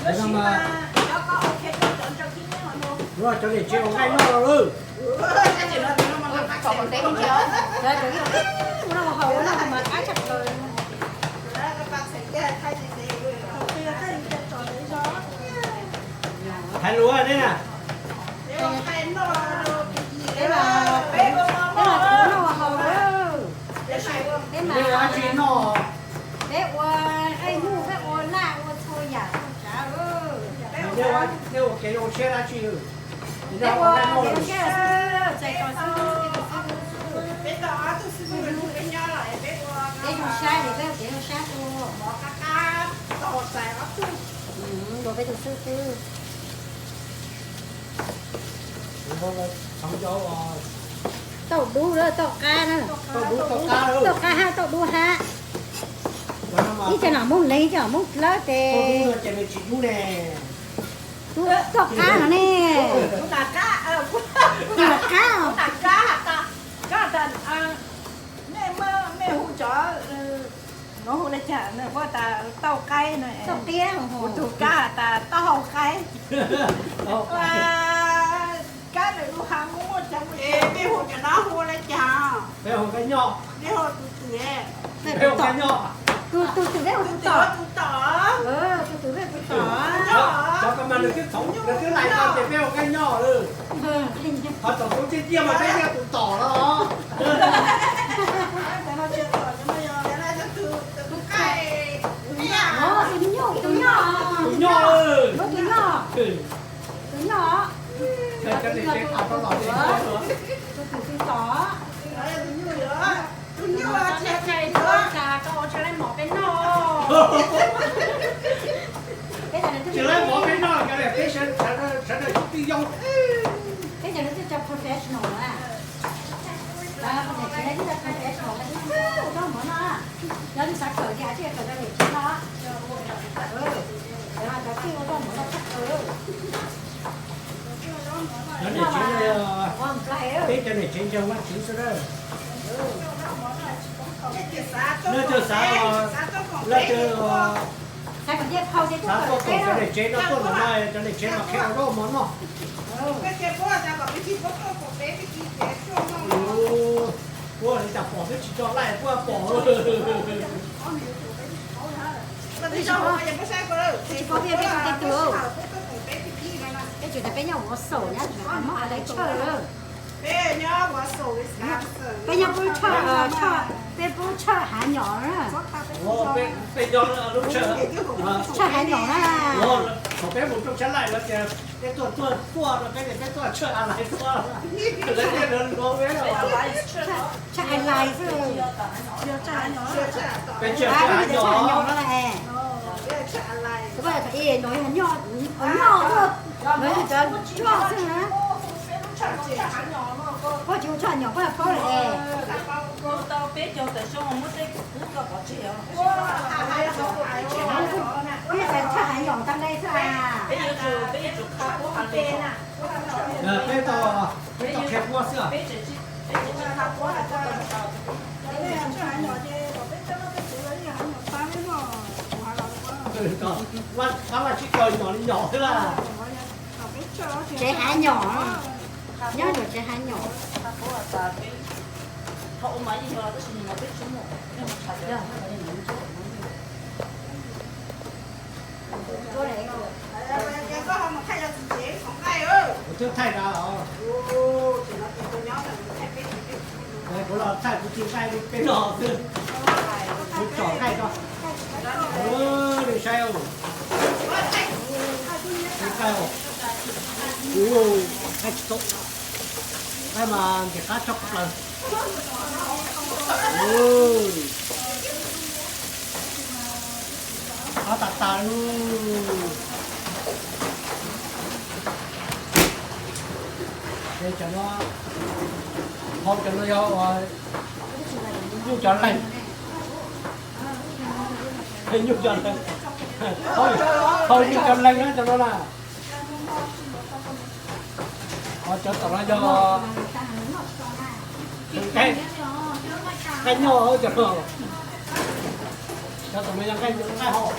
Cov niam tsev ua nqaij noj los lawm. Hais lus ne na. Peb ua dab tsi noj? Peb ua nqaij nyuj, peb ua laj, ua txhua yam txhua tsav. Nej ua kev zoo siab dab tsi? Peb ua kev zoo siab xwb, txais tos xwb. Peb zoo siab ces peb ua kev zoo siab xwb. Luag peb tug xwb xwb. Tauj dub, tauj qab na. Tauj qab hab tauj dub hab. Ib cov no Hmoob Leeg, ib cov no Hmoob Dlawb tes. Tauj qab no ne. Qab. Mej hu cov, nuav hu le caag, puab tas tauj qaib no, kuv tug kab tas tauj hau qaib. Kab lwm lub hav muaj muaj cov, mej hu cov no hu le caag? Peb hu kab nyob. Peb hu tus twm, peb hu kab nyob. Tus twm peb hu tus tom. Tus twm peb hu tus tom. Cov ko mas nws twb txhoov, nws twb laim ko ces peb hu kab nyob lawm. Qhov txhoov txhoov ciaj ciaj mas peb yeej tus tom no. Tus nyob, tus nyob, tus nyob, tus nyob, tus nyob. Tus twm tus tom. Tus nyuj, tus nyuj, tsis ua cas, koj ua tsis laij mov peb noj. Tsis laij mov peb noj, cov niam tsev sawv daws tsis tij yoo. Peb cov no twb cov professional na. Cov niam tsev no twb cov professional, ua zaub mov noj. Yog twb xav kawm ces hais tias kawm cov niam tsev no. Cov tij ua zaub mov noj tshaj plaws. Cov niam tsev, peb cov niam tsev ntseeg Vajtswv xwb na. Leej twg xav, leej twg xav tuaj koom cov niam tsev no tuaj ntawm no, cov niam tsev mas qhia ua zaub mov noj. Puab li cas pom twb tsis tso laij puab pom. Peb tsis paub peb tug tej tug, peb tsuas tas peb nyob Huav Xaum nyab, tsis tas mob a lais tshawj. Peb nyob pub tshawj, peb pub tshawj hav nyom na. Tshawj hav nyom na. Thaum peb mus rooj sab laij lawv tias peb tuaj tuaj tuaj no peb tias peb tuaj tshawj a lais tuaj. Lawv tias lawv luav peb. Tshawj a lais xwb. Peb tshawj hav nyom no. Thaum ub thaum ub no yog nyom, nyom, lawv yog cov nyom xwb na. Koj tsis ua tshawj hav nyom koj paub lawm es. Peb tshawj hav nyom tag nrho xwb a. Peb tau, peb tau qhia puab xwb. Pab Vaj Tswv kawg nyom li nyom xwb lawm. Tsev hav nyom, nyob ntawm tsev hav nyom. Kuv twb thaij tas os. Kuv los thaij kuv tus nqaij li peb los xwb. Kuv tsom nqaij tso. Nws saib, nqaij, nqaij tsis tau, nqaij mas nqaij qab tshaj plaws. Qab tas tas li. Ces cov no, hauv cov no yog nyuj cov leeg, nyuj cov leeg, hauv nyuj cov leeg na cov no na. Cov tom no yog nqaij nyoj cov no. Cov tom no yog nqaij hauv.